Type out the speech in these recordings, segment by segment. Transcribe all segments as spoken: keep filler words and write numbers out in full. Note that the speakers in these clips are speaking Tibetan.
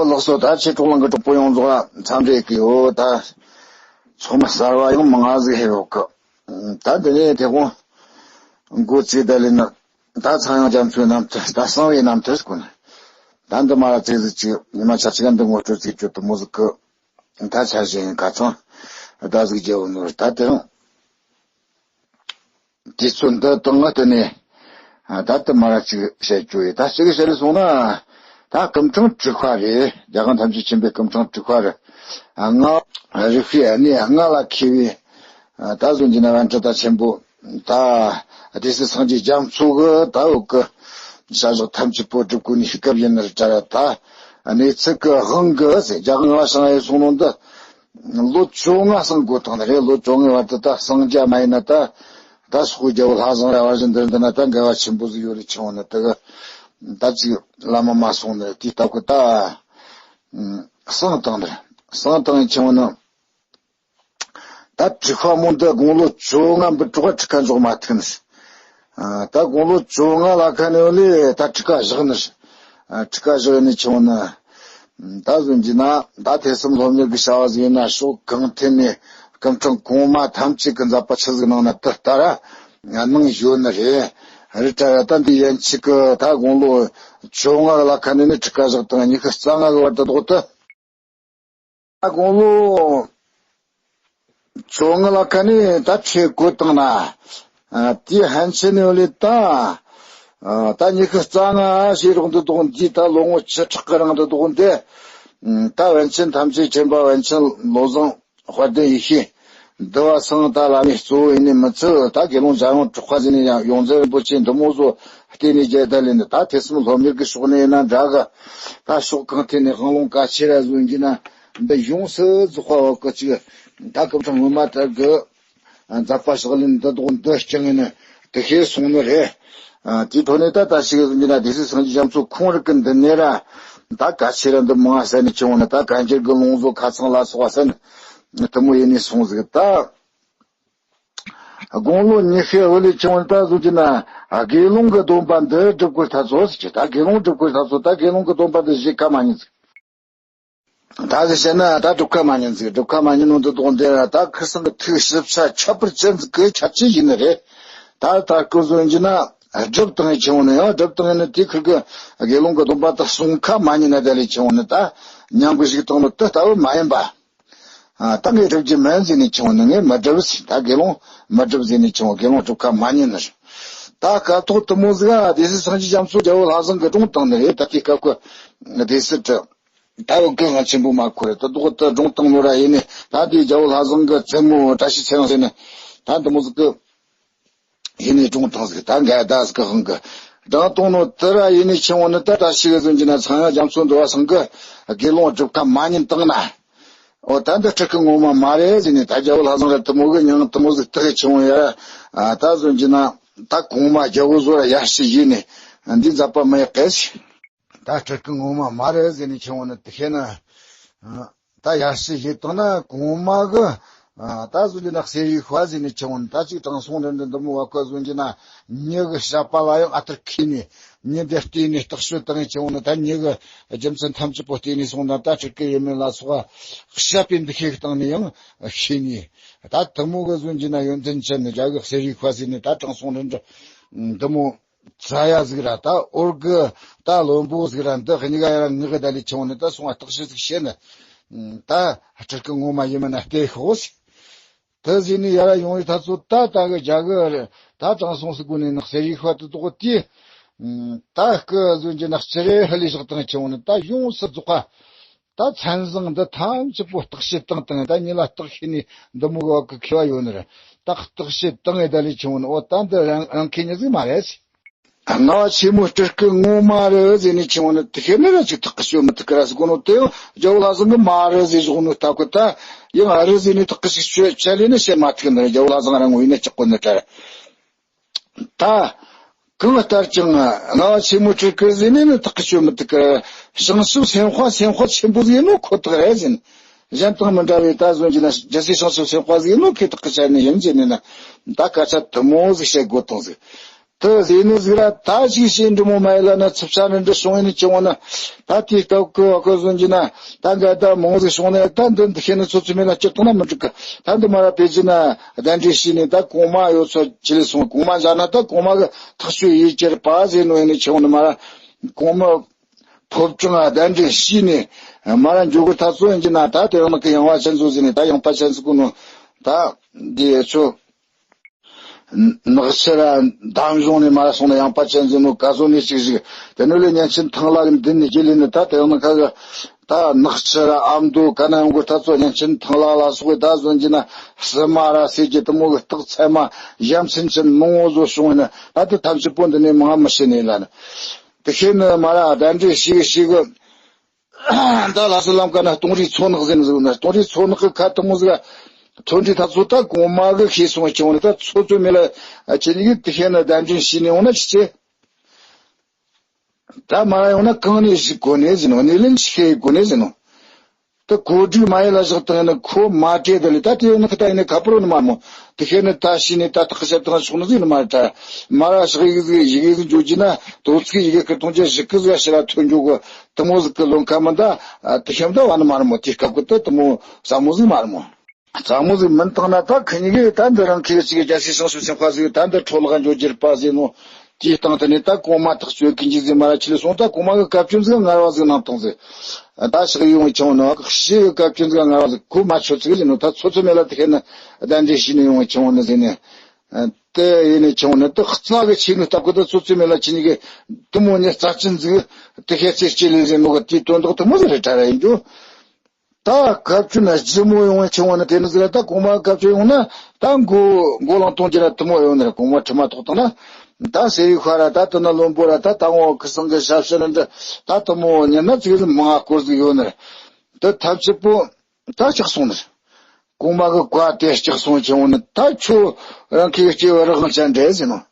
ལགས་སོ། ད་ཆོས་གྲོགས་ལ་གི་གྲོགས་པོ་ཡོངས་རྫོགས་ལ་འཚམས་འདྲི་ཡོད་གི་ཡོད། ད་ཚོགས་མི་གསར་བ་ཡང་མང་ང་ཟིག་ཧེ་ཡོད་གི། ད་འདི་ནས་དེ་དགོང་འགོ་བཙུགས་ད་ལས་ན། ད་ཚངས་དབྱངས་རྒྱ་མཚོའི་རྣམ་ཐར། ད་གསང་བའི་རྣམ་ཐར་ཟེར་གོ་ནི། ད་འདི་མ་ར་ཙིག་ཟིག་ཅིག་ཉི་མ་ཆ་གཅིག་ག་འདི་ངོ་སྤྲོད་ཙིག་བཅོ་དུ་མོ་ཟིག་གི། ད་ཆ་བཞིན་ཁ་ཚང་ད་ཟིག་རྒྱལ་བོ་ནོར་ད་དེ་རང་། དུས་ཚོད་འདི་དང་ང་བསྟུན་ནས། ད་ལྟ་མ་ར་ཅིག་བཤད་རྒྱུ་ཡིན། ད་ཅིག་བཤད་ལས་སོང་ན། ད་སྐུ་ཕྲེང་དྲུག་པ་རེད། རྒྱལ་དབང་ཐམས་ཅད་མཁྱེན་པའི་སྐུ་ཕྲེང་དྲུག་པ་རེད། ལྔ། རིགས་པའི་གནས་ལྔ་ལ་མཁས་པའི། ད་གཟོད་ཀྱི་ན་པཎྜི་ཏ་ཆེན་པོ། ད་སྡེ་སྲིད་སངས་རྒྱས་རྒྱ་མཚོ་གི་ད་འོག་གི་བྱ་གཞག་ཐམས་ཅད་པོ་སྒྲུབ་དགོས་ནི་སྐབས་ཡིན་ནི་རེད་དྲ། ད་གནས་ཚུལ་གི་དབང་གིས་རྒྱལ་དབང་ལྔ་པ་བྱུང་ཡོད་སོང་ནོ་འདི། ལོ་བཅོ་ལྔ་གསང་དགོས་བཏང་ནི་རེད། ལོ་བཅོ་ལྔའི་བར་དུ་ད་གསང་རྒྱ་མ་ཡིན་ན་ད། ད་སོག་པོའི་རྒྱལ་པོ་ལྷ་བཟང་ར་བ་བཞིན་འདིར་འདི་ན་ད་འགལ་བ་ཆེན་པོ་ཟིག་ཡོད་རེད་ཆུང་ནི་དེ་གི། ད་ཅིག་བླ་མ་མ་སོང་ནི་དེའི་སྟབས་ཀྱི་ད། གསང་བཏང་ནི་རེད། གསང་བཏང་ཡིན་ཆུང་ནི། ད་དྲུག་པ་མོ་འདི་དགུང་ལོ་བཅོ་ལྔ་འབུད་གྲོགས་ཁྲི་ཁ་འཇོག་མ་ཐུག་ནི། ད་དགུང་ལོ་བཅོ་ལྔ་ལ་ཁ་ནས་ལས་ད་ཁྲི་ཁ་བཞག་ནི། ཁྲི་ཁ་བཞག་ནི་ཆུང་ནི། ད་གཟོད་ཀྱི་ན་ད་ཐོས་བསམ་སློབ་གཉེར་གྱི་བྱ་བ་ཟིག་ཡིན་ན་ཕྱོགས་གང་ཐད་ནས་སྐུ་ཕྲེང་གོང་མ་ཐམས་ཅད་ཀྱི་མཛད་པ་ཆི་ཟིག་གནང་ན་དེ་ལྟར་གནང་ཡོད་ནི་རེད། རེད་དྲ་ད་འདི་ཡན་ཆད་ཀྱི་ད་དགུང་ལོ་བཅོ་ལྔ་ལ་ཁ་ནས་ནི་ཁྲི་ཁ་བཞག་དང་ཉི་ཤུ་རྩ་ལྔ་གི་བར་དུ་ལྡོག་སྟེ། ད་དགུང་ལོ་བཅོ་ལྔ་ལ་ཁ་ནས་ད་ཁྲི་བགོས་བཏང་ན། དེའི་ཕན་ཆད་ནས་ལས་ད། ད་ཉི་ཤུ་རྩ་ལྔ་ཞེས་རོགས་འདི་དོག་འདི་ད་ལོ་ངོ་བཅུ་ཕྲག་གི་རིང་འདི་དོག་འདི། ད་པཎ་ཆེན་ཐམས་ཅད་མཁྱེན་པ་པཎ་ཆེན་བློ་བཟང་དཔལ་ལྡན་ཡེ་ཤེས་འདི་བ་སང་ད་བླ་མའི་གཙོ་བོ་ཡིན་ནི་མི་ཚད། ད་དགེ་སློང་འཇམ་དབྱངས་གྲགས་པ་ཟེར་ནས་ཡང་ཡོངས་འཛིན་རིན་པོ་ཆེ་འདི་མོ་བཟོ་བལྟས་ནས་རྒྱལ་ད་ལས་འདི་ད་ཐོས་བསམ་སློབ་གཉེར་གྱི་ཕྱོགས་ནས་ཡིན་ན་འདྲ་གི། ད་ཕྱོགས་གང་ཐད་ནས་དབང་ལུང་གལ་ཆེ་ར་བཟོ་གྱི་ན་འདི་ཡོངས་སུ་རྫོགས་པ་བ་གི་ཅིག་ད་སྐུ་ཕྲེང་སྔོན་མ་ལྟར་གི་མཛད་པ་ཕྱག་ལེན་འདི་དོག་འདི་བསྐྱངས་ནས་དེ་ཤེས་སོང་ནི་རེད། དེའི་ཐོག་ནས་ད་ད་ཞིག་ཡིན་ན་སྡེ་སྲིད་སངས་རྒྱས་རྒྱ་མཚོ་ཁོང་རིག་གི་འདི་ནས་ར་ད་གལ་ཆེ་ར་འདི་མང་ཟེར་ནས་ཆུང་ནི་ད་གན་རྒྱ་གི་ལུང་བཟོ་ཁ་ཚང་ལ་སོགས་པ་ཟེར་ནི་དེ་མོ་ཡིན་ནས་སོང་ཟིག་ད། དགུང་ལོ་ཉི་ཤུ་འོད་ལས་ཆུང་ད་བཟོ་གྱི་ན་དགེ་སློང་གི་སྡོམ་པ་འདི་སྒྲུབ་དགོས་ཐག་ཆོད་ཟེར་གྱི། ད་དགེ་སློང་སྒྲུབ་དགོས་ཐག་ཆོད། ད་དགེ་སློང་གི་སྡོམ་པ་འདི་བཞེས་ཁ་མ་ཉན་ཟིག་ད་གི་བཤད་ན་ད་སྒྲུབ་ཁ་མ་ཉན་ཟིག་སྒྲུབ་ཁ་མ་ཉན་ནོ་འདི་དོག་འདི་ད་ཁིར་སང་གི་ཐུགས་ཞིབ་ཆ་ཁྱད་པར་ཅན་ཟིག་གི་ཁྱད་ཆོས་ཡིན་ནི་རེད། ད་ད་སྐུ་གཟོད་ཀྱི་ན་སྒྲུབ་བཏང་ཡི་ཆུང་ནི་ཡང་སྒྲུབ་བཏང་ཡི་ནི་དེ་ཁིར་གི་དགེ་སློང་གི་སྡོམ་པ་ད་སྲུང་ཁ་མ་ཉན་ན་ད་ལས་ཆུང་ནི་ད་ཉམས་གི་ཞིག་བཏང་ནོ་དེ་ལྟ་བུ་མ་ཡིན་པ། ཨ། ད་ངས་སྒྲུབ་རྒྱུ་མིན་ཟེར་ནས་ཆུང་ནི་ངས་མི་སྒྲུབ་ཟེར། ད་དགེ་སློང་མི་སྒྲུབ་ཟེར་ནས་ཆུང་དགེ་སློང་སྒྲུབ་ཁ་མ་ཉན་ནི་རེད། ད་སྐབས་ཐོག་དུ་མོ་ཟིག་ཨ་སྡེ་སྲིད་སངས་རྒྱས་རྒྱ་མཚོ་རྒྱལ་པོ་ལྷ་བཟང་གི་སྒྲུང་བཏང་ནི་རེད། ད་དེའི་སྐབས་ཀྱི་སྡེ་སྲིད་དྲི་ད་བོད་གི་ཧང་ཆེན་པོ་མ་ཁོ་རེད། ད་དོག་ད་སྒྲུང་བཏང་ནོ་ར་ཡིན་ནི་ད་དེའི་རྒྱལ་པོ་ལྷ་བཟང་གི་བཙུན་མོ་བཀྲ་ཤིས་ཚེ་རིང་ཟེར་ནི་ད་འདི་མོ་ཟིག་གི་ཡིན་ནས་སྒྲུང་བཏང་ཟིག་ད་འགའ་ད་ཟིག་གི་དབང་གི་སྒྲུང་བཏང་ནོ་དེ་ར་ཡིན་ནས་ཆུང་ནི་ད་ད་ཞིག་གི་ཟོན་གྱི་ན་ཚངས་དབྱངས་རྒྱ་མཚོ་འདི་བ་སང་གི་དགེ་སློང་སྒྲུབ་ཁ་མ་ཉན་བཏང་ན། འོ་ད་འདི་སྤྲུལ་སྐུ་ངོ་མ་མ་རེད་ཟེར་ནས་ད་རྒྱལ་པོ་ལྷ་བཟང་ར་དུ་མོ་གི་མྱིང་དུ་མོ་ཟིག་བཏགས་ཆུང་ཡ། ད་ཟོན་གྱི་ན་ད་གོང་མ་རྒྱལ་པོ་བཟོ་ར་ཡར་ཞུ་ཡིན་ནས་འདི་མཛད་པ་མི་ཡག་གས་ཟེར། ད་སྤྲུལ་སྐུ་ངོ་མ་མ་རེད་ཟེར་ནས་ཆུང་ནི་དེ་ཤེས་ན། ད་ཡར་ཞུ་ཡིན་བཏང་ན་གོང་མ་གི་ད་ཟོན་གྱི་ན་གསེར་ཡིག་ཤོག་ཟེར་ནས་ཆུང་ནི་ད་ཅིག་དྲང་སྲོང་རེ་འདི་འདི་མོ་བ་ཁོ་ཟོན་གྱི་ན་མྱི་གི་བཤད་པ་ལ་ཡང་ཨ་ཐུར་ཁེལ་ནས་མྱི་འདི་བལྟས་ནས་བརྟག་དཔྱད་བཏང་ཆུང་ནི་ད་མྱི་གི་རྒྱུ་མཚན་ཐམས་ཅད་པོ་བལྟས་ནས་སོང་ན་ད་སྤྲུལ་སྐུ་ཡིན་མིན་ལ་སོགས་བཤད་པའི་འདུ་ཤེས་བཏང་ནས་ཡང་ཤེས་ནས་ད་དུ་མོ་གི་ཟོན་གྱི་ན་ཡོན་ཏན་ཅན་ནི་རྒྱ་གི་གསེར་ཡིག་ཤོག་ཟེར་ནས་ད་དྲང་སྲོང་རེ་འདི་འདི་མོ། ཙ་ཡ་ཟིག་ར་ད་འོར་གི་ད་བློན་པོ་ཟིག་ར་འདི་གཉིས་ཀ་ཡ་ར་ངག་གི་ད་ལས་ཆུང་ནི་ད་སོང་བ་བརྟག་དཔྱད་ཟིག་བྱས་ནི། ད་སྤྲུལ་སྐུ་ངོ་མ་ཡིན་མིན་ན་བལྟས་ཤོག་ཟེར། དེ་ཟིག་ནི་ཡ་ར་ཡོང་ཡི་ད་ཚོ་ད་ད་གི་རྒྱ་གི་རེད་ད་དྲང་སྲོང་ཟིག་གོ་ནི་ནག་གསེར་ཡིག་ཤོག་དེ་དོག་དེ། ད་སྐུ་གཟོད་ཀྱི་ནག་ཅི་རེད་ཧ་ལས་ཞོག་དང་ཆུང་ནི་ད་ཡོངས་སུ་རྫོགས་པ། ད་མཚན་བཟང་འདི་ཐམས་ཅད་པོ་བརྟག་དཔྱད་བཏང་བཏང་ད་ཉིད་ལ་བརྟག་ཤེས་ནས་འདི་མོ་གི་བ་གི་མཁས་པ་ཡོད་ནི་རེད། ད་བརྟག་དཔྱད་བཏང་ངེ་ད་ལས་ཆུང་ནི་འོ་ད་འདི་རང་རང་མཁས་ཉིད་ཟིག་མ་རེད། ལྔ་བ་ཆེན་མོའི་སྤྲུལ་སྐུ་ངོ་མ་རེད་ཟེར་ནས་ཆུང་ནི་དེ་ཤེས་ནི་ར་ཅིག་ཐག་གི་ཆོད་མི་ཐུབ་ཀི་ར་ཟེར་གོ་ནོ་དེ་ཡང་རྒྱལ་པོ་ལྷ་བཟང་གི་མ་རེད་ཟེར་བཞག་ནོ་ལྟ་གོ་ད་ཡང་ཨ་རེད་ཟེར་ནས་ཐག་གི་ཞིག་ཆོད་ཆ་ལས་ནི་བཤད་མ་ཐུབ་ནི་རེད། རྒྱལ་པོ་ལྷ་བཟང་རང་ངོ་ཡིན་ན་ཅག་གོ་ནི་ད་རེད། ད། གང་ལྟར་ཀྱང་ལྔ་བ་ཆེན་མོའི་སྤྲུལ་སྐུ་ཟེར་ནས་ནི་ཐག་གི་ཆོད་མི་ཐུབ་ཀི། བྱང་ཆུབ་སེམས་དཔའ་སེམས་དཔའ་ཆེན་པོ་ཟིག་ཡིན་ནོ་ཁོ་ཐག་རེད་ཟེར་ནས། གཞན་དང་མི་འདྲ་བའི་ད་གཟོད་ཀྱི་ན་རྒྱལ་སྲས་བྱང་ཆུབ་སེམས་དཔའ་ཟིག་ཡིན་ནོ་ཁོ་ཐག་གི་ཆ་ནས་ཡིན་ཟེར་ནས་ན། ད་སྐད་ཆ་དུ་མོ་ཟིག་བཤད་དགོས་དང་ཟིག་དེ་ཟེར་ནི་ཟིག་ར་ད་ཞིག་བྱེད་འདྲི་མོ་མ་ཡིན་ལ་ན་ཚིབ་ཆ་ནི་འདྲི་བྱུང་ཡིན་ནི་ཅི་འོང་ན། ད་དེའི་སྐབས་ཀྱི་བ་ཀ་བཟོ་འགྱུར་ན་ད་འགའ་ད་མང་ཟིག་བྱུང་ནས་ད་འདི་འདི་ཤེས་ནི་ཚོ་ཚོ་མེད་ན་སྤྱིར་བཏང་ན་མི་འགྲིག་གི། ད་འདི་མ་ར་བེད་ཀྱི་ན་གདན་འདྲེན་བྱས་ནས་ད་གོང་མ་ཡོད་ཚོ་ཅི་ལས་སོང་། གོང་མ་མཇལ་ན་ད་གོང་མ་གི་ཐག་གཅོད་ཡིད་ཀྱི་རེད་པ་ཟེར་ནོ་ཡིན་ནི་ཅི་འོང་ནི་མ་ར། གོང་མ་ཕོ་བྲང་གདན་འདྲེན་བྱས་ནས་མ་ར་འཇུག་གི་ཐག་ཚོ་ཡིན་གྱི་ན། ད་དེ་ཡང་ནི་གི་ཡང་བ་ཅན་ཚོ་ཟེར་ནས་ད་ཡང་པ་ཅན་ཚོ་གོ་ནོ་ད་འདི་ཚོ། ནགས་ཚལ་ར་འདམ་གཞུང་ནས་མར་སོང་ན་ཡངས་པ་ཅན་ཟིག་ནོ་ག་བཟོ་ནས་ཅིག་ཞིག་དེ་ནོ་ལས་བརྙན་ཆེན་ཐང་ལ་གི་མདུན་ནས་རྒྱུད་ལས་ནི་ད་དེ་ཡང་ན་ཁ་གི་ད་ནགས་ཚལ་ར་ཨ་མདོ་ག་ན་ཡོང་གི་ད་ཚོ་བརྙན་ཆེན་ཐང་ལ་ལ་སོགས་གི་ད་བཟོ་གྱི་ན་སི་མ་ར་ཟེར་གྱི་དེ་མོ་གི་རྟགས་ཚད་མ་ཡ་མཚན་ཅན་མང་བོ་བཟོ་བྱུང་བ་ན་ད་དེ་ཐམས་ཅད་པོ་འདི་ནས་མང་མི་ཤེས་ནས་ལ་ནི་དེ་ཤེས་ནི་མ་ར་གདན་འདྲེན་ཞིག་ཞིག་གི་ད་ལྷ་ས་ལམ་ཀ་ན་སྟོང་རིའི་མཚོ་ནག་ཟེར་ནི་ཟིག་ན། སྟོང་རིའི་མཚོ་ནག་གི་ཁ་དེ་མོ་ཟིག་མཚོ་འདྲི་ཐག་ཚོ་ད་གོང་མ་གི་ཤེས་སོང་ཆུང་ནི་ད་ཚོ་ཚོ་མེད་ལ་ཁྱེད་གཉིས་ཀྱི་དེ་ཤེས་ན་གདན་འདྲེན་བྱས་ནས་ཡོང་ན་ཅི་བྱེད། ད་མ་ཡོང་ན་གང་ནས་ཞིག་གོ་ནས་ཟིན་ནོ། གནས་ལན་ཞིག་ཤེས་གོ་ནས་ཟིན་ནོ། ད་གོ་སྒྲིག་མ་ཡིན་ལ་བཞག་དང་ནི་ཁོ་མ་བྲེལ་ད་ལི་ད་དེ་ཡོང་ན་ཁ་ད་ཡིན་ནི་ཁ་པར་ནི་མ་མོ། དེ་ཤེས་ནི་ད་ཤེས་ནི་ད་ཐག་ཤད་དང་ཆོག་ནི་ཟིག་ནི་མ་རེད། ད་མ་ར་ཞག་ཡིག་ཟིག་ཡི་གེ་ཟིག་འཇོག་རྒྱུ་ན་དོ་ཚིག་ཡི་གེ་ཁི་གཏོང་རྒྱུ་ཞིག་གི་ཟིག་ཤི་ར་ཐོན་འཇོག་གི་དེ་མོ་ཟིག་གི་ལོན་ཁ་མི་འདའ། དེ་ཤེས་ད་བ་ནི་མ་རེད་མོ། དེ་སྐབས་གི་ད་དེ་མོ་ཟབ་མོ་ཟིག་མ་རེད་མོ། ཟབ་མོ་ཟིག་མིན་བཏང་ན་ད་ཁི་གཉིས་གི་ད་འདི་རང་ཁི་གཅིག་རྒྱལ་སྲས་བྱང་ཆུབ་སེམས་དཔའ་ཟིག་ད་འདི་འཕྲོ་བརླག་འཇོག་རྒྱུ་རེད་པ་ཟེར་ནོ། དེའི་སྟེང་དུ་ནི་ད་གོང་མ་ཐག་གཅོད་ཀྱི་འཇིག་ཟིན་མ་ར་ཆི་ལས་སོང་། ད་གོང་མ་གི་བཀའ་བཀྱོན་ཟིག་ངར་བ་ཟིག་གནང་བཏང་ཟིག་ད་ཕྱག་ཡོང་ཆུང་ནོ་ཕྱི་གི་བཀའ་བཀྱོན་ཟིག་ངར་བ་ཟིག་གོ་མ་ཆོད་ཟིག་ཡིན་ནོ། ད་ཚོ་ཚོ་མེད་ལ་དེ་ཤེས་ནི་གདན་འདྲེན་བྱས་ནས་ཡོང་ཆུང་ནི་ཟིག་ནི། དེ་ཡིན་ནི་ཆུང་ནི་དེ་རྩ་གི་ཆེ་ནི་སྟབས་གི་ད་ཚོ་ཚོ་མེད་ལ་ཁྱེད་གཉིས་གི་དེ་མོ་ནི་རྩ་ཅན་ཟིག་དེ་ཤེས་ཚེ་སྐྱེ་ལེ་ཟིག་ནོ་གི་དེའི་དོན་དག་དེ་མོ་ཟིག་རེད་དྲ་ར་ཡིན་རྒྱུ། ད་བཀའ་བཀྱོན་ན་ལྗིད་མོ་ཡོང་བའི་ཆུང་བ་ན་དེ་ནི་ཟིག་ལ་ད་གོང་མ་བཀའ་བཀྱོན་ཡོང་ན་ད་མགོ་མགོ་ལང་གཏོང་རྒྱུ་ལ་དུ་མོ་ཡོང་ནི་རེད། གོང་མ་ཁྲི་མ་ཐོག་དང་ན་ད་ཟེར་ཡིག་ཤ་ར་ད་དུ་ན་བློན་པོ་ར་ད་ད་ངོ་ཁི་སང་གི་ཞབས་ཞུ་ར་འདྲ་ད་དུ་མོ་ཉན་ན་ཙིག་ཟིག་མང་ང་སྐོར་ཟིག་ཡོད་ནི་རེད། ད་ཐམས་ཅད་པོ་ད་ཆགས་སོང་ནི་རེད། གོང་མ་གི་བཀའ་དེ་ཆགས་སོང་ཆུང་བ་ན་ད་ཁྱོད་རང་ཁི་གི་སྐྱེ་བ་རང་ཅན་འདྲ་ཟེར་ནོ།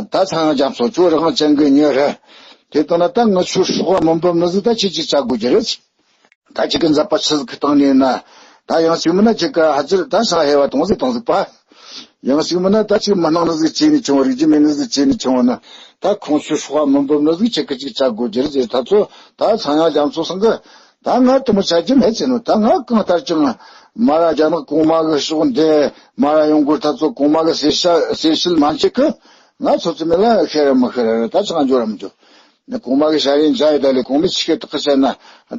ད་ཚངས་དབྱངས་རྒྱ་མཚོ་ཁྱོད་རང་ཅན་གི་མྱི་རེད། དེ་ལྟ་ན་ད་ང་ཆོ་སྲོག་མི་འབབ་ནི་ཟིག་ད་ཁྱེད་ཀྱིས་བྱ་དགོས་ཀྱི་རེད། ད་ཁྱེད་ཀྱི་མཛད་པ་ཆི་ཟིག་གི་སྟེང་ནས་ན། ད་ཡང་ཞིག་མིན་ན་ཁྱེད་ཀ་ཧ་ཅིར་ད་ཤ་ཧེ་བ་གཏོང་ཟིག་གཏོང་ཟིག་པ། ཡང་ཞིག་མིན་ན་ད་ཁྱེད་མི་སྣང་ནི་ཟིག་བྱས་ནས་ཆུང་བ་རིག་རྒྱུ་མེད་ནི་ཟིག་བྱས་ནས་ཆུང་བ་ན། ད་ཁོང་ཆོའི་སྲོག་མི་འབབ་ནི་ཟིག་ཁྱེད་ཀྱིས་ཅིག་བྱ་དགོས་ཀྱི་རེད་ཟེར། ད་ཚོ་ད་ཚངས་དབྱངས་རྒྱ་མཚོ་སང་གི་ད་ང་དུ་མི་བྱ་རྒྱུ་མེད་ཟེར་ནོ། ད་ང་གང་ལྟར་ཀྱང་མ་ར་རྒྱ་ནག་གོང་མ་གི་ཕྱོགས་འདི་མ་ར་ཡོང་དགོས། ད་ཚོ་གོང་མ་གི་གསེར་ཞལ་གསེར་ཞལ་མ་མཇལ་གི་ང་ཚོ་ཚོ་མི་ལ་ཤེས་ར་མི་ཤེས་ར་རེད། ད་ཅང་འཇོག་ར་མི་འཇོག་གོང་མ་གི་ཞལ་རས་མཇལ་ཡོད་ད་ལས་གོང་མའི་ཆི་ཁེ་ཏག་གི་བཤད་ན་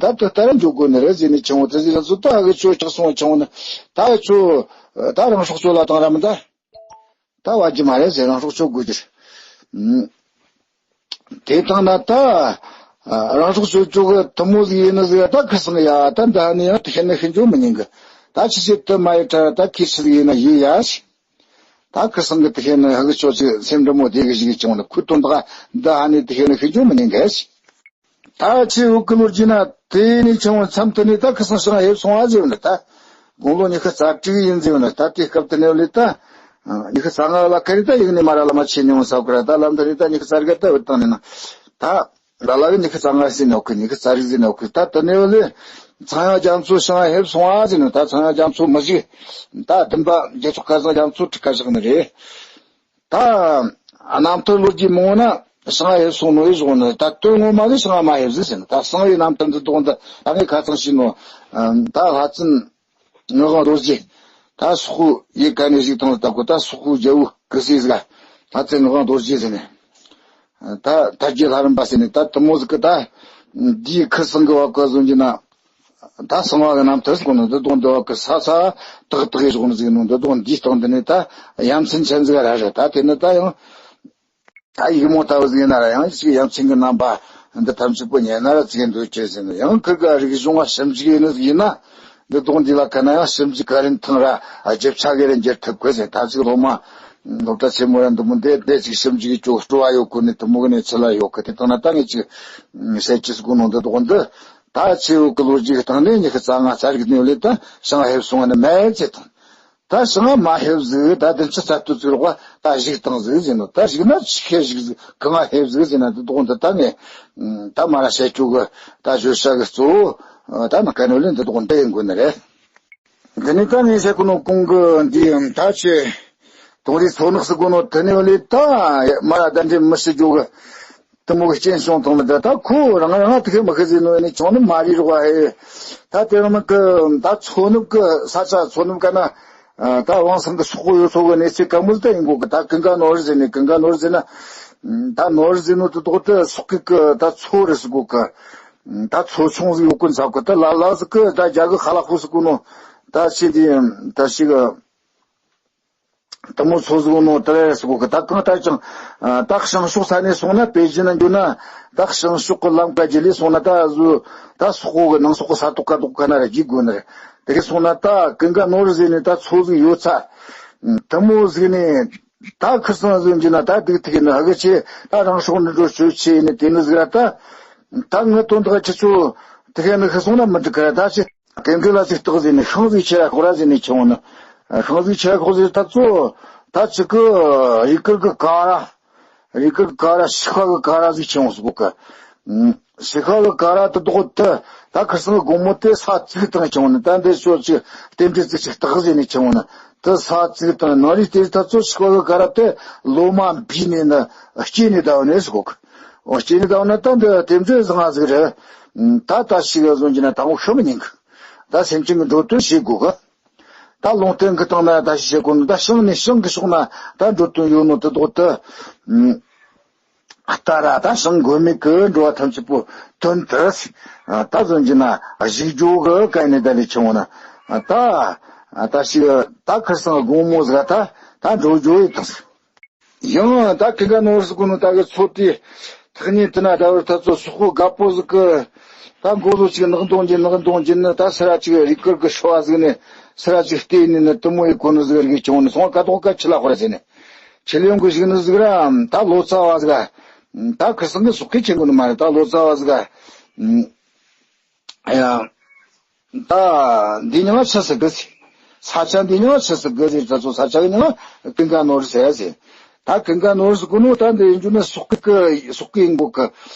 ད་དུ་ལྟ་ར་འཇུག་དགོས་ནི་རེད་ཟེར་ནས་ཆུང་བ་དེ་ཟེར་ལ་ཚོ་ད་གི་ཆོ་ཆགས་སོང་ཆུང་བ་ནི་ད་གི་ཆོ་ད་རང་སྲོག་གཅོད་ལ་བཏང་ར་མི་ད་ད་བ་རྒྱུ་མ་རེད་ཟེར། རང་སྲོག་གཅོད་དགོས་རྒྱུ་རེད། དེ་བཏང་ན་ད་རང་སྲོག་གཅོད་གཅོད་གི་དུ་མོ་ཟིག་ཡིན་ནི་ཟིག་ད་ཁི་སང་ཡ་ད་འདི་ཧ་ནི་ཡང་དེ་ཤེས་ནི་ཤི་འཇོག་མི་ཉན་གི། ད་ཆི་ཆི་དུ་མ་ཡི་ད་ད་ཁི་ཆི་ཟིག་ཡིན་ན་ཡི་ཡ་ཞིག་ད་ཁི་སང་གི་དེ་ཤེས་ནི་ཧ་གི་ཆོ་ཆི་སེམས་འདྲ་མོ་དེ་གི་ཞིག་བྱུང་ནི་ཁུ་དོན་དག་འདི་ཧ་ནི་དེ་ཤེས་ནི་ཤི་འཇོག་མི་ཉན་གི་ཞིག་ད་ཆི་འུ་ཀི་ལོར་གྱི་ན་དེ་ནི་ཆུང་བ་མཚམས་དུ་ནི་ད་ཁི་སང་ཞང་ཧེབ་སོང་ཨ་ཟེར་ནི་ད་དགུང་ལོ་ཉི་ཤུ་རྩ་དྲུག་ཡིན་ཟེར་ནི་ད་དེ་སྐབས་དུ་ནི་ལི་ད་ཉི་ཤུ་རྩ་ལྔ་ལ་ཁ་རི་ད་ཡིག་ནི་མ་ར་ལ་མ་ཆེ་ཉུང་ས་ཁུ་ར་ད་ལམ་དུ་ནི་ད་ཉི་ཤུ་རྩ་དགུ་ད་འུ་བཏང་ནི་ན་ད། ལ་ལ་གི་ཉི་ཤུ་རྩ་ལྔ་ཟིན་ནོ་གི་ཉི་ཤུ་རྩ་དྲུག་ཟིན་ནོ་གི་ད་དེ་ནས་ལས་ཚངས་དབྱངས་རྒྱ་མཚོ་ཞང་ཧེབ་སོང་ཨ་ཟིན་ནོ། ད་ཚངས་དབྱངས་རྒྱ་མཚོ་མི་ཞིག་ད་བདུན་པ་རྒྱལ་མཆོག་སྐལ་བཟང་རྒྱ་མཚོ་ཁྲི་ཁ་བཞག་ནི་རེད། ད་རྣམ་ཐར་ལོ་རྒྱུས་མང་ན་ཞང་ཧེབ་སོང་ནོ་ཡི་བཟུང་ནི་ད་དོན་ངོ་མ་གི་ཞང་མ་ཧེབ་ཟིག་ཟིན་ད་གསང་བའི་རྣམ་ཐར་འདི་དོག་འདི་ད་ངས་ཁ་ཚང་ཤེས་ནོ། ད་ལྷ་བཙུན། ངག་དབང་རྡོ་རྗེ། ད་སོག་པོ་ཡི་ག་ནས་ཞིག་དང་ལ་ལྟ་གོ་ད་སོག་པོ་རྒྱལ་པོ་གི་སྲས་ཟིག་ལྷ་བཙུན་ངག་དབང་རྡོ་རྗེ་ཟེར་ནས། ད་དར་རྒྱས་ལྷ་རམས་པ་ཟེར་ནས་ད་དུ་མོ་ཟིག་གི་ད། འདིའི་ཁུ་སང་གི་བ་ཀ་བཟོ་རྒྱུ་ན། ད་གསང་བ་གི་རྣམ་ཐར་ཟིག་གོ་ནོ་འདི་དོག་འདི་བ་ཀ་ས་ས་ཏག་ཏག་ཡི་ཟོག་ནི་ཟིག་ནོ་འདི་དོག་འདིའི་སྟེང་འདི་ནས་ད་ཡ་མཚན་ཅན་ཟིག་ར་རེད། ད་དེ་ནི་ད་ཡང་། ད་ཡིག་མོ་ལྟ་བུ་ཟིག་ཡིན་ན་ར་ཡང་ཅིག་ཡ་མཚན་གི་རྣམ་པ་འདི་ཐམས་ཅད་པོ་ཉན་ན་ར་ཅིག་འདོད་ཅེས་ཟེར་ན་ཡང་ཁིར་ག་རིག་གཞུང་བ་ཞིབ་འཇུག་ཡིན་ནི་ཟིག་ཡིན་ན་འདི་དོག་འདི་ལ་ཁ་ན་ཡང་ཞིབ་འཇུག་ག་རིན་ཐང་ར་རྒྱབ་ཆ་གི་ར་འགྱུར་ཐུབ་གི་ཟེར། ད་ཅིག་སློབ་མ་སློབ་གྲྭ་ཆེན་མོ་ར་འདི་མོ་འདི་འདི་ཅིག་ཞིབ་འཇུག་གི་ཅོག་སྤྲོ་བ་ཡོད་གོ་ནི་དུ་མོ་གི་ནི་ཚི་ལ་ཡོད་གི། དེ་དང་ན་ད་ངས་ཅིག་ཟེར་ཅི་ཟིག་གོ་ནོ་འདི་དོག་འདི་ད་ཆེ་བོ་གི་ལོ་རྒྱུས་ཀྱི་སྟེང་ནས་ཉི་ཤུ་རྩ་ལྔ་རྩ་རིག་ནས་ལས་ད་ཞང་ཧེབ་སོང་བ་ནི་མེད་ཅེས་དང་། ད་ཞིང་མ་ཧེབ་ཟིག་ད་བདུན་ཅུ་རྩ་བདུན་ཚུགས་རོགས་ད་གཞུག་བཏང་ཟིག་ཟེར་ནོ། ད་གཞུག་ན་ཆི་ཁེ་གཞུག་ཟིག་གང་ང་ཧེབ་ཟིག་ཟེར་ན་འདི་དོག་འདི་ད་ངས་ད་མ་ར་བཤད་རྒྱུ་གི་ད་བརྗོད་བྱ་གི་གཙོ་བོ་ད་ནི་ག་ནོ་ལེན་འདི་དོག་འདི་ཡིན་དགོས་ནི་རེད། འདི་ནི་ད་ངས་བཤད་གོ་ནོ་གོང་གི་འདི་ཡང་ད་ཆེ་ དོང་རའི་མཚོ་ནག་ཟེར་གོ་ནོ་དེ་ནས་ལས་ད་མ་ར་གདན་འདྲེན་མི་བྱེད་རྒྱུ་གི་དེ་མོ་གི་རྐྱེན་བྱུང་བཏང་ནི་ད་ད་ཁོ་རང་རང་དེ་གི་མི་ཤི་ཟེར་ནོ་ནི་ཆུང་ནི་མ་རེད་རོགས་ཨེ། ད་དེ་རིང་གི་ད་མཚོ་ནུབ་གི་ས་ཆ་མཚོ་ནུབ་ག་ན་ད་དབང་སང་གི་སོག་པོ་ཡོད་ཚོ་གི་གནས་ཚུལ་ག་མོ་ད་ཡིན་གོ་གི་ད་ཀུན་དགའ་ནོར་ཟེར་ནི་ཀུན་དགའ་ནོར་ཟེར་ན་ད་ནོར་ཟེར་ནོ་དེ་དོག་ཏུ་སོག་གི་གི་ད་མཚོ་རེད་ཟེར་གོ་གི་ད་མཚོ་ཆུང་ཟིག་ཡོད་གོ་ཚ་གི་ད་ལ་ལ་ཟིག་གི་ད་རྒྱ་གི་ཧ་ལ་ཧུ་ཟེར་གོ་ནོ་ད་ཆེ་དེ་ད་ཞིག་གི་དེ་མོ་ཚོ་ཟིག་ནོ་དེ་རེད་ཟེར་གོ་གི་ད་གང་ལྟར་ཀྱང་ད་བྱང་ཕྱོགས་ས་ནས་སོང་ན་པེ་ཅིན་ན་འགྱོ་ན་ད་བྱང་ཕྱོགས་གི་ལམ་ཀ་རྒྱུད་ལས་སོང་ན་ད་བཟོ་ད་སོག་པོ་གི་ནང་སོག་པོ་ས་ཐོག་ཀ་ཐོག་ཀ་ན་ར་རྒྱུག་དགོས་ནི་རེད། དེ་གི་སོང་ན་ད་ཀུན་དགའ་ནོར་ཟེར་ནས་ད་ཚོ་ཟིག་ཡོད་ཚ། དེ་མོ་ཟིག་ནས་ད་ཁིར་སང་ཟིག་འགྱོ་ན་ད་སྡུག་ཐུག་ནི་ཧ་གི་ཆེ་ད་རང་སྲོག་འདི་འགྲོ་ཆོད་ཆེ་ནི་དེ་ནི་ཟིག་ར་ད་ད་ངི་དོན་དག་ཁྱེད་ཚོ་དེ་ག་ནི་ཤི་སོང་ན་མི་འགྲིག་གི་ར་ད་ཆེ། དེ་འདྲ་ལ་ཅིག་རྟགས་ཟེར་ནས་ཤིང་ཟིག་ཆེ་ར་ཁོག་ར་ཟེར་ནས་ཆེ་བོ་ནི། ཤིང་ཟིག་ཆེ་ར་ཁོག་ཟེར་ད་ཚོ། ད་ཅིག་གི་རི་ཀིར་གི་ཀ་ར། རི་ཀིར་གི་ཀ་ར་ཤི་ཁ་གི་ཀ་ར་ཟིག་ཆེ་བོ་ཟིག་གི་ཤི་ཁ་གི་ཀ་ར་དེ་དོག་དེ་ད་ཁིར་སང་གི་དགོང་མོ་དེ་ས་བཙུགས་བཏང་ཆེ་བོ་ནི་ད་འདི་ཤོ་ཅིག་རྟེན་འབྲེལ་ཙིག་ཅིག་རྟགས་ཟེར་ནས་ཆེ་བོ་ནི། དེ་ས་བཙུགས་བཏང་ནང་རི་དེ་ད་ཚོ་ཤི་ཁ་གི་ཀ་ར་དེ་ལོ་མ་འབུས་ནས་ནི་སྐྱེས་ནས་ད་བ་ནས་ཟིག་གི་འོ་སྐྱེས་ནས་ད་བ་ནི་ད་འདི་རྟེན་འབྲེལ་བཟང་ང་ཟིག་རེད། ད་ད་ཞིག་ག་བཟོ་གྱི་ན་དང་པོ་ཤི་མི་ཉན་གི་ད་སེམས་ཅན་གྱི་འགྲོ་དོན་བྱེད་དགོས་གི་ད་ལུང་བསྟན་གྱི་སྟེང་ན་ད་ཞིག་བྱེད་དགོས་ནི་ད་ཤིང་ནས་ཤིང་གི་ཕྱོགས་ན་ད་འགྲོ་དོན་ཡོད་ནོ་དེ་དོག་ཏུ། ལྟ་ར་ད་ཤིང་མགོན་མེད་ཀྱི་འགྲོ་བ་ཐམས་ཅད་པོ་དོན་དུ། ད་བཟོ་གྱི་ན་གཞུག་འཇོག་གི་ག་ནས་ད་ལས་ཆུང་བ་ན། ད་ད་ཞིག་ད་ཁིར་སང་དགོང་མོ་ཟིག་ད་ད་འགྲོ་འགྲོ་ཡི་དང་། ཡང་ད་ཀི་ག་ནོར་ཟིག་གོ་ནོ་ད་གི་ཚོ་དེ་ཐག་ཉེ་དུ་ན་ད་བར་ད་ཚོ་སོག་པོ་རྒད་པོ་ཟིག་གི་ད་མགོ་ལོ་ཅིག་ནག་འདོང་གྱིན་ནག་འདོང་གྱིན་ནི་ད་སི་ར་ཅིག་རི་ཀིར་གི་ཤོ་བ་ཟིག་ནས་སི་ར་ཅིག་བལྟས་ནས་ནི་དུ་མོ་ཡི་གོ་ནོ་ཟིག་རིག་བྱུང་ནི་སོང་ཀ་དོག་ཀ་ཆི་ལ་ཧོ་ར་ཟེར་ནས་ཆི་ལིང་གི་ཞིག་ནི་ཟིག་ར་ད་ལོ་ཙཱ་བ་ཟིག་ད་ཁིར་སང་གི་སོག་གི་ཆེན་གོ་ནི་མ་རེད་ད་ལོ་ཙཱ་བ་ཟིག་ཡ། ད་འདི་ཉང་ཆི་ཟིག་གི་ཟེར། ས་ཆ་འདི་ཉང་ཆི་ཟིག་གི་ཟེར་ད་ཚོ་ས་ཆ་གི་ཉང་ཀུན་དགའ་ནོར་ཟེར་ཟེར། ད་ཀུན་དགའ་ནོར་ཟེར་གོ་ནོ་ད་འདི་ཡིན་རྒྱུ་ནི་སོག་གི་སོག་གི་ཡིན་གོ་གི་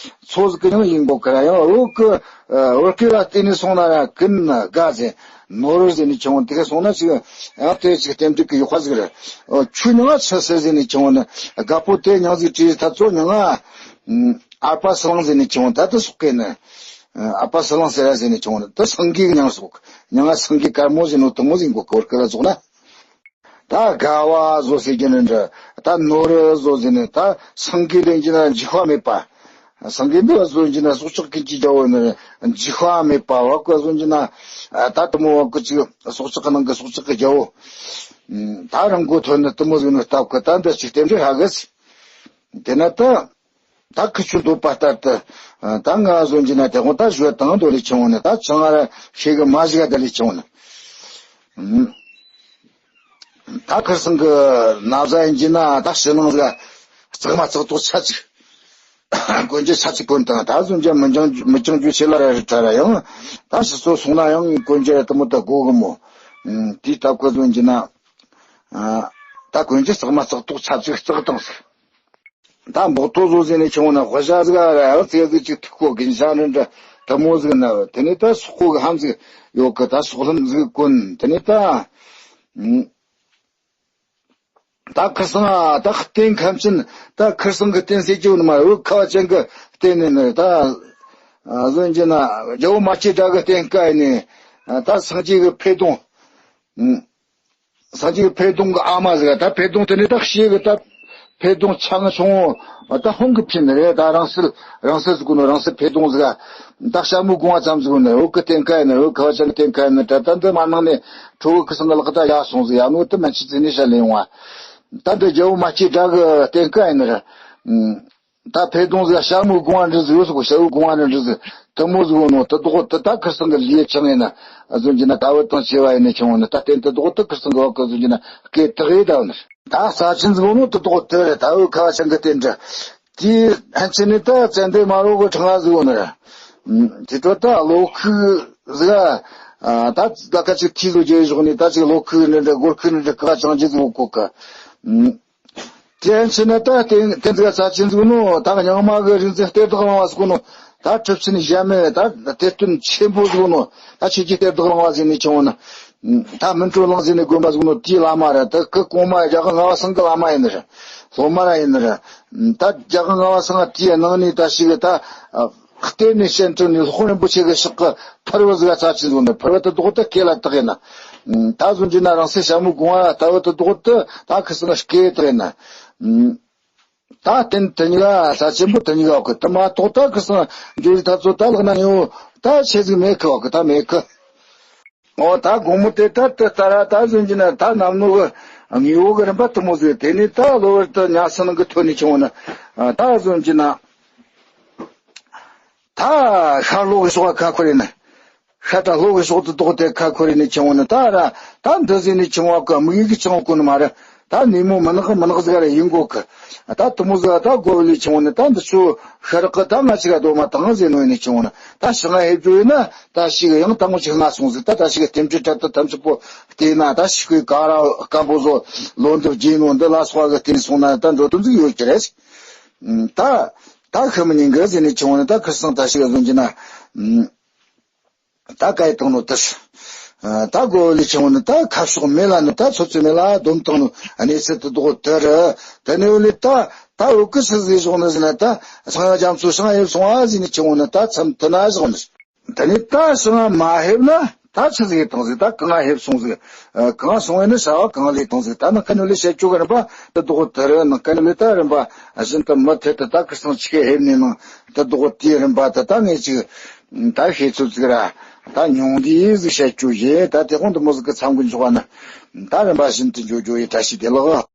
ཚོ་ཟིག་གི་ཉང་ཡིན་གོ་གི་ར་ཡང་བོད་གི་བོད་སྐད་ལ་བལྟས་ནས་སོང་ན་ར་ཀུན་དགའ་ཟེར་ནོར་ཟེར་ནས་ཆུང་དེ་ག་སོང་ན་ཅིག་ཡང་དེ་ཅིག་རྟེན་འབྲེལ་གི་ཡོད་པ་ཟིག་རེད། ཆུ་ཉང་ཆི་ཟེར་ཟེར་ནས་ཆུང་ནི་རྒད་པོ་དེ་ཉང་ཟིག་བྲིས་ད་ཚོ་ཉང་ཨ་པ་སི་ལང་ཟེར་ནས་ཆུང་ད་དུ་སོག་གི་ནི། ཨ་པ་སི་ལང་ཟེར་ར་ཟེར་ནས་ཆུང་ནི་ད་སངས་རྒྱས་ཀྱི་མྱིང་སོག་མྱིང་ང་སངས་རྒྱས་དཀར་མོ་ཟེར་ནོ་དུ་མོ་ཟེར་གོ་གོར་ཀི་ལ་སོགས་ན། ད་དགའ་བ་བཟོ་ཟེར་གྱི་ནི་འདྲ་ད་ནོར་བཟོ་ཟེར་ནི་ད་སངས་རྒྱས་ལས་ཀྱི་ན་འཇིགས་པ་མེད་པ། སངས་རྒྱས་འདི་བ་བཟོ་གྱི་ན་སྲོག་ཆགས་ཀུན་གྱི་རྒྱལ་པོ་ནི་འཇིགས་པ་མེད་པ་བ་ཀོ་བཟོ་གྱི་ན་ད་དུ་མོ་བ་ཀོ་ཅིག་སྲོག་ཆགས་ཀྱི་ནང་གི་སྲོག་ཆགས་ཀྱི་རྒྱལ་པོ། ད་རང་མགོ་ཐོན་ནི་དུ་མོ་ཟེར་ནི་སྟབས་ཀི་ད་འདི་ཅིག་རྟེན་འབྲེལ་ཧ་གི་ཟེར། དེ་ན་ད། ད་ཁི་ཆུ་འདོད་པ་ལྟར་དུ། ད་ང་བཟོ་གྱི་ན་དེ་ཧོ་ད་ཞོལ་དང་འདོད་ལས་ཆེ་བོ་ནི་ད་ཆང་ང་ར་ཤེས་གི་མ་ཞིག་ག་ད་ལས་ཆེ་བོ་ནི། ད་ཁིར་སང་གི་ན་བཟའ་ཡིན་གྱི་ན་ད་ཕྱི་ནང་ཟིག་གཙག་མ་གཙག་ཏོག་ཆ་ཅིག་གོན་རྒྱུ་ཆ་ཅིག་གོན་དང་ད་བཟོ་གྱི་མི་འགྱང་མི་འགྱང་རྒྱུ་ཆེ་ལ་ར་རི་ཁྲ་ར་ཡང་ད་ཕྱི་སོ་སོང་ན་ཡང་གོན་རྒྱུ་ར་དུ་མོ་ད་དགོ་གི་མོ། དེའི་སྟབས་ཀི་བཟོ་གྱི་ན། ད་གོན་རྒྱུ་གཙག་མ་གཙག་ཏོག་ཆ་ཅིག་གཙག་དང་ཟིག་ད་འབོག་ཏོ་བཟོ་ཟེར་ནས་ཆུང་ན་དཔེ་ཞག་ཟིག་ཨ་ར་ཡང་ཙེ་ཟིག་ཅིག་ཐུག་གོ་གིན་ཞག་འདྲ་འདྲ་དུ་མོ་ཟིག་ན་དེ་ནས་ད་སོག་པོ་གི་ཧམ་ཟིག་ཡོད་གི་ད་སོག་ལྷམ་ཟིག་གོན་དེ་ནས་ད། ད་ཁིར་སང་ཨ་ད་རྟེན་ཁམས་ཆེན་ད་ཁིར་སང་གི་རྟེན་ཟེར་གྱི་ནི་མ་རེད་ཁ་བ་ཅན་གི་རྟེན་ནི་ནི་ད། བཟོ་གྱི་ན་རྒྱལ་པོ་མ་སྐྱེས་དགྲ་གི་རྟེན་སྐལ་ནི་ད་སངས་རྒྱས་གི་འཕེལ་གདུང་། སངས་རྒྱས་འཕེལ་གདུང་གི་ཨ་མ་ཟིག་ད་འཕེལ་གདུང་དེ་ནི་ད་ཤེས་གི་ད་འཕེལ་གདུང་ཆང་ཆུང་ད་ཧོང་གི་ཕིན་རེད་ད་རང་སིལ་རང་སིལ་ཟིག་གོ་ནོ་རང་སིལ་འཕེལ་གདུང་ཟིག་ད་ཤ་མོ་གུང་བ་ཙམ་ཟིག་གོ་ནོ་འོ་གི་བསྟན་ཁ་ཡིན་ནོ་འོ་ཁ་བ་ཅན་གི་བསྟན་ཁ་ཡིན་ནོ་ད་ད་འདི་མ་ནང་ནས་ཁྲོ་བོ་ཁི་སང་གི་ལག་ད་ཡག་སོང་ཟིག་ཡ་ནོ་དེ་མན་ཆི་ཙི་ནི་ཤ་ལེན་བ་ད་འདི་རྒྱལ་པོ་མ་སྐྱེས་དགྲ་གི་བསྟན་ཁ་ཡིན་ནོ་ར། ད་འཕེལ་གདུང་ཟིག་ཤ་མོའི་གུང་བ་འདྲ་ཟིག་ཡོད་སོག་ཤ་བོའི་གུང་བ་འདྲ་འདྲ་ཟིག་དུ་མོ་ཟིག་ཡོད་ནོ་དུ་དོག་དུ་ད་ཁིར་སང་གི་ལིའི་ཆང་ཡིན་ན་ཟོན་གྱི་ན་ད་བུ་དང་བྱེ་བ་ཡིན་ནི་ཆུང་བོ་ནི་ད་རྟེན་དུ་དོག་དུ་ཁིར་སང་གི་བ་ཀི་ཟོན་གྱི་ན་སྐད་དག་ཡིན་ད་བུ་ནི་ད་རྩ་ཆེན་ཟིག་ཡོད་ནོ་དུ་དོག་དུ་རེད་ད་བུ་ཁ་བ་ཆང་གི་རྟེན་འདྲ། དེའི་ཕན་ཆད་ནི་ད་ཙན་དན་མ་རོ་གི་ཕྲེང་བ་ཟིག་ཡོད་ནི་རེད། དེ་ཚོ་ད་བློ་ཁུག་ཟིག་ད་ད་ཁ་ཅིག་ཐིས་ལོ་རྒྱས་བཞག་ནི་ད་ཅིག་བློ་ཁུག་ནི་འདྲ་སྒོར་ཁུག་ནི་འདྲ་ཁ་བ་ཅང་ཅི་ཟིག་ཡོད་གོ་གི། དེ་ཕྱིན་ན་ད་དེ་དེ་ཚོ་ས་ཆེན་ཟིག་ནོ་ད་རྙིང་མ་གི་རིག་འཛིན་གཏེར་བདག་གླང་བ་ཟིག་ནོ་ད་གྲུབ་ཆེན་ཞྭ་མོ་ད་གཏེར་སྟོན་ཆེན་པོ་ཟིག་ནོ་ད་ཆོས་ཀྱི་གཏེར་བདག་གླང་བ་ཟིག་ནི་ཆུང་བོ་ན་ ད་སྨིན་གྲོལ་གླིང་ཟེར་ནས་དགོན་པ་ཟིག་ནོ་དེའི་བླ་མ་ར། ད་སྐུ་གོང་མ་རྒྱལ་དབང་ལྔ་པ་ཚང་གི་བླ་མ་ཡིན་ནི་ར། སློབ་མ་ར་ཡིན་ནི་ར། ད་རྒྱལ་དབང་ལྔ་པ་ཚང་ང་དེའི་ནང་ནས་ད་ཞིག་གི་ད། ཨ། གཏེར་ནས་སྤྱན་དྲངས་ནས་སློབ་དཔོན་རིན་པོ་ཆེ་གི་ཕྱག་གི་ཕུར་བུ་ཟིག་རྩ་ཆེན་བཟུང་ནས། ཕུར་བུ་དེ་དག་ད་སྐེ་ལ་བཏགས་ཡིན་ན། ད་བཟུང་རྒྱུ་ན་རང་སྲས་ཞྭ་མོ་དགུང་བ་ལྟ་བུ་དེ་དག་ད་ད་ཁི་སང་སྐེ་བཏགས་ཡིན་ན། ད་རྟེན་དེ་གཉིས་ཀ་རྩ་ཆེན་པོ་དེ་གཉིས་ཀ་ཡོད་གི། དེ་མ་གཏོགས་ད་ཁི་སང་འབྱོར་རིགས་ད་ཚོ་ད་ལག་ན་ཉོ་ད་ཆེ་ཟིག་མེད་གི། ཡོད་གི་ད་མེད་གི། ཨོ་ད་དགོང་མོ་དེ་ད་དེ་ལྟར་ད་བཟུང་རྒྱུ་ན་ད་གནམ་ནོ་གི་དངོས་པོ་གི་རིམ་པ་དེ་མོ་ཟིག། དེ་ནས་ད་གློ་བུར་དུ་ཉལ་ས་ནང་གི་ཐོན་ནས་བྱུང་བ་ན། ད་བཟུང་རྒྱུ་ན། ད་ཤར་ལྷོ་གི་ཕྱོགས་ཁ་འཁོར་ཡིན་ན། ཤར་དང་ལྷོ་གི་ཕྱོགས་དེ་དག་དེ་ཁ་འཁོར་ཡིན་ནས་བྱུང་བ་ན། ད་ར་ད་འདི་ཟིག་ནས་བྱུང་བ་གི་དམིགས་ཡུལ་གི་ཆང་བ་ཀུན་མ་རེད། ད་ནུས་མོ་མི་ནག་མི་ནག་ཟིག་ར་ཡིན་གོ་གི། ད་དེ་མོ་ཟིག་ད་དགོ་བ་ལས་བྱུང་བ་ན། ད་འདི་ཚོ་ཤར་གི་ད་ང་ཅིག་ག་སྡོད་མ་དང་ཟེར་ནོ་ཡིན་ནས་བྱུང་བ་ན། ད་ཞིང་ང་ཧེབ་འགྲོ་ཡིན་ན་ད་ཞིག་ཡང་དང་པོ་ཅིག་ང་སོང་ཟིག། ད་ད་ཞིག་རྟེན་འབྲེལ་དྲ་ད་ཐམས་ཅད་པོ་བལྟས་ན། ད་ཞིག་གི་ག་ར་སྐམ་པོ་བཟོ་ལོ་འདབ་རྒྱས་ནོ་འདི་ལ་སོགས་གི་བལྟས་སོང་ན་ད་འགྲོ་དོན་ཟིག་ཡོད་ཀྱི་རེད། ད་ད་ཤི་མི་ཉན་གི་ཟེར་ནས་བྱུང་བ་ན། ད་ཁི་སང་ད་ཞིག་བཟུང་རྒྱུ་ན། ད་ག་ཡི་བཏང་ནོ་དེ། ད་དགོ་བ་ལས་བྱུང་བ་ན་ད་ཁ་ཕྱོགས་མེད་ལ་ནི། ད་ཚོད་ཚོད་མེད་ལ་སྡོམ་བཏང་ནོ་གནས་ཚུལ་དེ་དག་དེ་རེད། དེ་ནས་འོ་ལས་ད་ད་འོ་གི་ཕྱི་ཟིག་བཞག་ནི་ཟེར་ན། ད་སང་ཡང་རྒྱ་མཚོ་ཞིང་ང་ཧེབ་སོང་བ་ཟེར་ནས་བྱུང་བ་ན། ད་མཚམས་དེ་ན་བཞག་ནི། དེ་ནས་ད་ཞིང་ང་མ་ཧེབ་ན་ད་ཆི་ཟིག་བཏང་ཟིག། ད་གང་ང་ཧེབ་སོང་ཟིག། གང་སོང་བས་ནི་བྱ་བ་གང་ལས་བཏང་ཟིག། ད་ནང་ཁ་ནས་ལས་བཤད་རྒྱུ་གི་རིམ་པ་དེ་དག་དེ་རེད། ནང་ཁ་ནས་ལས་ད་རིམ་པ་བཞིན་དུ་མུ་མཐུད་དུ་ད་ཁི་སང་ཆི་གི་ཧེབ་ནས་ནང་དེ་དག་དེའི་རིམ་པ་དེ་ད་ངས་ཅིག་ད་ཤེས་ཚོད་ཟིག་ར། ད་ཉུང་དེ་ཟིག་བཤད་རྒྱུ་ཡིན། ད་དེ་དགོང་དུ་མོ་ཟིག་གི་མཚམས་གི་འཇོག་བ་ན། ད་རིམ་པ་བཞིན་དུ་འཇོག་རྒྱུ་ཡིན། བཀྲ་ཤིས་བདེ་ལེགས།